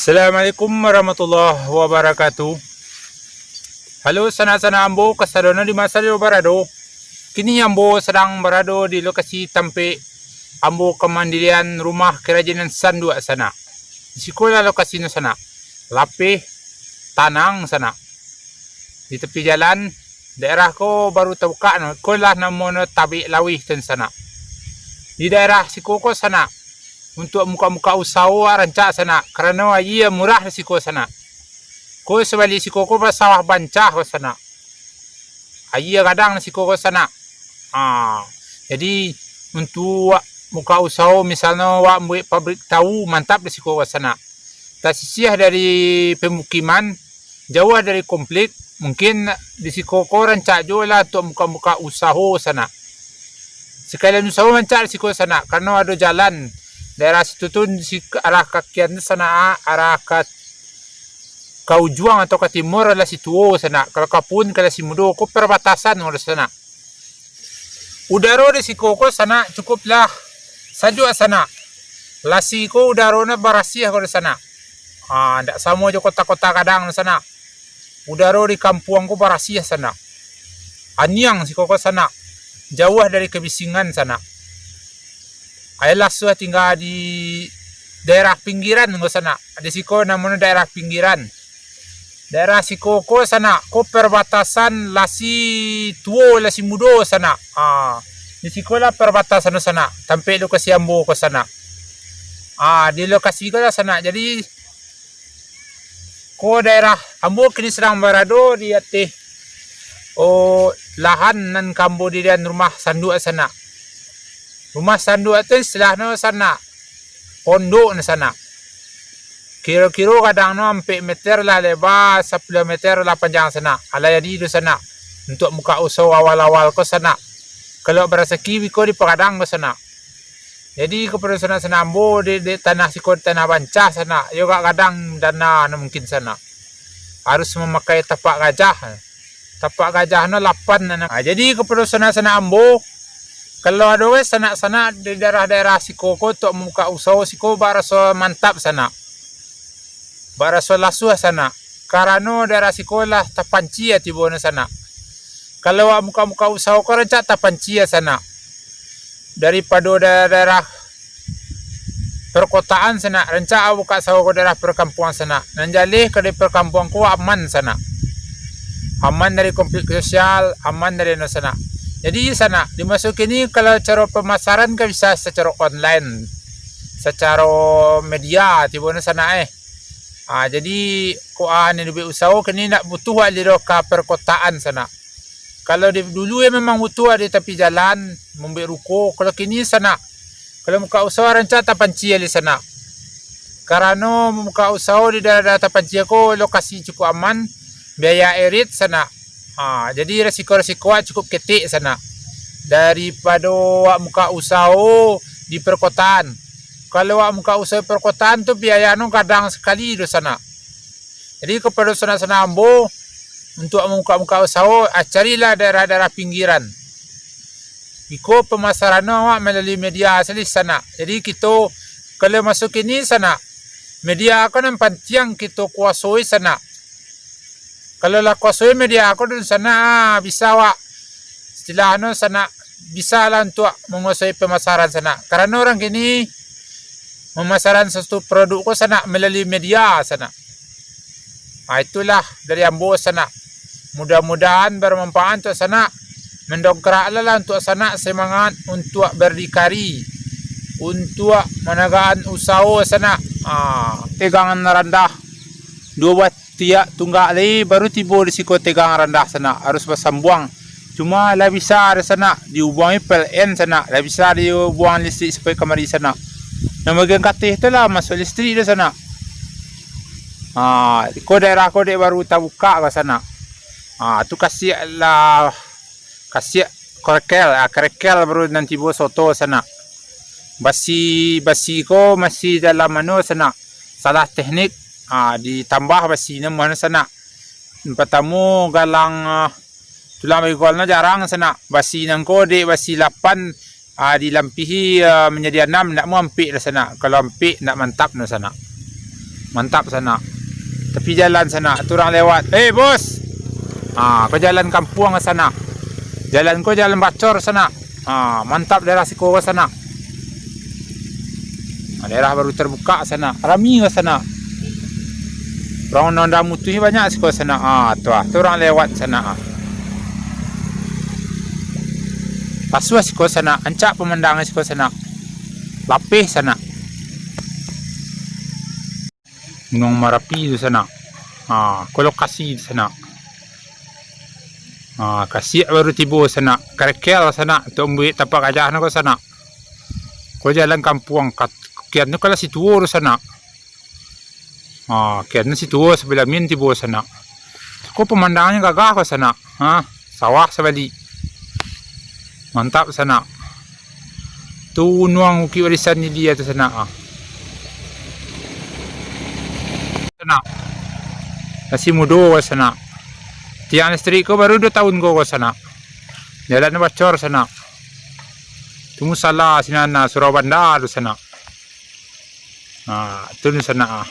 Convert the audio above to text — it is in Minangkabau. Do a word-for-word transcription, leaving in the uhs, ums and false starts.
Assalamualaikum warahmatullahi wabarakatuh. Halo sanak-sanak ambo, kasadonyo di ma sajo barado. Kini ambo sadang barado di lokasi tampek ambo kamandirian rumah karajinan sanduak sanak. Di sikolah lokasinyo sanak. Lapeh, tanang sanak. Di tapi jalan, daerah ko baru tabukak no, ko lah namonyo Tabek Laweh tu sanak. Di daerah siko ko sanak, untuak mukak-mukak usaho rancak sanak, karano aia murah di siko sanak. Ko sabalik siko ko basawah bancah ko sanak. Aia gadang di siko ko sanak. Ha, jadi untuak mukak usaho misalnyo wak mambuek pabrik tahu, mantap di siko ko sanak. Tasisiah dari pemukiman, jauah dari komplek, mungkin di siko ko rancak juo lah untuak mukak-mukak usaho sanak. Sakalian usaho rancak di siko sanak, karano ado jalan. Daerah situ tu di sik-, arah kakian tu sanak, arah ka, ka ujuang atau ka timur lah Situo sanak. Kalau ka Puun ka lah Simudo, ko perbatasan ko sanak. Udaro di siko ko sanak cukup lah sajuak sanak. Lasi ko udaro no barasiah ko di sanak. Ha, ndak samo jo kota-kota gadang di sanak. Udaro di kampuang ko barasiah sanak. Aniang siko ko sanak. Jauah dari kabisingan sanak. Aia lasuah tingga di daerah pinggiran ko sanak. Di siko namonyo daerah pinggiran. Daerah siko ko sanak, ko perbatasan Lasi Tuo, Lasi Mudo sanak. Ha, di siko lah perbatasan tu sanak, tampek lokasi ambo ko sanak. Ha, di lokasi ko lah sanak. Jadi, ko daerah ambo kini sadang barado di ateh, oh, lahan nan ka ambo dirian rumah sanduak sanak. Rumah sanduak tu istilahnyo sanak, pondok ni sanak. Kiro-kiro gadang no ampek meter lah leba, sapuluah meter lah panjang sanak. Alah jadi tu sanak. Untuak mukak usaho awal-awal ko sanak. Kalau barasaki biko dipagadang ko sanak. Jadi kapado sanak-sanak ambo di, di tanah siko, di tanah bancah sanak. Yo agak gadang dana no mungkin sanak. Harus mamakai tapak gajah. Tapak gajah no lapan anak. Ha, jadi kapado sanak-sanak ambo, kalau ado weh sanak-sanak di daerah-daerah siko ko untuak mamukak usaho siko, bak raso mantap sanak. Bak raso lasuah sanak. Karano daerah siko lah tapancia tibo no sanak. Kalau awak mukak-mukak usaho ko rancak tapancia sanak. Daripado daerah-daerah perkotaan sanak, rancak awak bukak usaho ko daerah perkampuangan sanak. Nan jaleh ka dari perkampuangan ko aman sanak. Aman dari konflik sosial, aman dari anu sanak. Jadi sanak, di maso kini kalau caro pamasaran ka bisa sacaro online, sacaro media tibo no sanak eh. Ah, jadi ko ah, ni duit usaho kini ndak butuh wak lido ka perkotaan sanak. Kalau di dulu ya memang butuh di tapi jalan, mambuek ruko. Kalau kini sanak, kalau mukak usaho rancak tapancia di sanak. Karano mukak usaho di daerah-daerah tapancia ko lokasi cukup aman, biaya irit sanak. Ha, jadi resiko-resiko cukup ketek sanak. Daripado wak mukak usaho di perkotaan. Kalau wak mukak usaho di perkotaan tu biaya no gadang sakali do sanak. Jadi kapado sanak-sanak ambo, untuak mamukak-mukak usaho, ah, carilah daerah-daerah pinggiran. Iko pamasaran awak malalui media sajo sanak. Jadi kito kalau maso kini sanak, media ko nan pantiang kito kuasoi sanak. Kalau lah kuasoi media ko dulu sanak, ah, bisa awak istilahnyo sanak, bisa lah untuak manguasoi pamasaran sanak. Karano urang kini mamasaran sasuatu produk ko sanak malalui media sanak. Ha, itulah dari ambo sanak. Mudah-mudahan bermanfaat untuak sanak. Mandongkrak lah untuak sanak semangat untuak berdikari, untuak managakan usaho sanak. Ha, tegangan randah. Duo buah tiak tunggak lai baru tibo di siko tegangan randah sanak, harus basambuang. Cuma lah bisa di sanak, diubuangi P L N sanak, lah bisa diubuang listrik sampai kamari sanak. Nan bagian kateh tu lah masuak listrik di sanak. Ha, ko daerah ko dek baru tabukak ka sanak. Ha, tu kasiak lah, kasiak kerekel, ha, kerekel baru nan tibo soto sanak. Basi, basi ko masih dalam anu sanak, salah teknik, ha, ditambah basi namonyo sanak. Partamo galang, ah, tulang baigol no jarang sanak. Basi nangko dek basi lapan, ah, dilampihi, ah, manjadi anam, ndak mau ampek lah sanak. Kalau ampek ndak mantap no sanak. Mantap, sanak. Tapi jalan, sanak, tu urang lewat. Eh, bos! Ah, ko jalan kampuang, sanak. Jalan ko jalan bacor, sanak. Ah, mantap daerah siko, sanak. Ah, daerah baru tabuka, sanak. Rami, sanak. Urang Honda mutuih banyak siko, sanak. Ah, tu ah, tu urang lewat, sanak. Ah. Pasuah siko, sanak. Rancak pamandangan siko, sanak. Lapeh, sanak. Gunuang Marapi tu, sanak. Ha, ko lokasi tu, sanak. Ha, kasiak baru tibo, sanak. Karekel, sanak, untuak mambuek tapak gajah no ko, sanak. Ko jalan kampuang, kat-, kian tu ka Situo tu, sanak. Ha, kian tu Situo sabalah min tibo, sanak. Ko pamandangannyo gagah ko, sanak. Ha, sawah sabalik. Mantap, sanak. Tu gunuang Bukik Barisan Hilia tu, sanak, ah. Sanak. Masih mudo ko, sanak. Tiang listrik ko baru duo taun ko, ko, sanak. Jalan bacor, sanak. Tu musala sinan, ah, surau banda tu, sanak. Nah, tu ni, sanak, ah.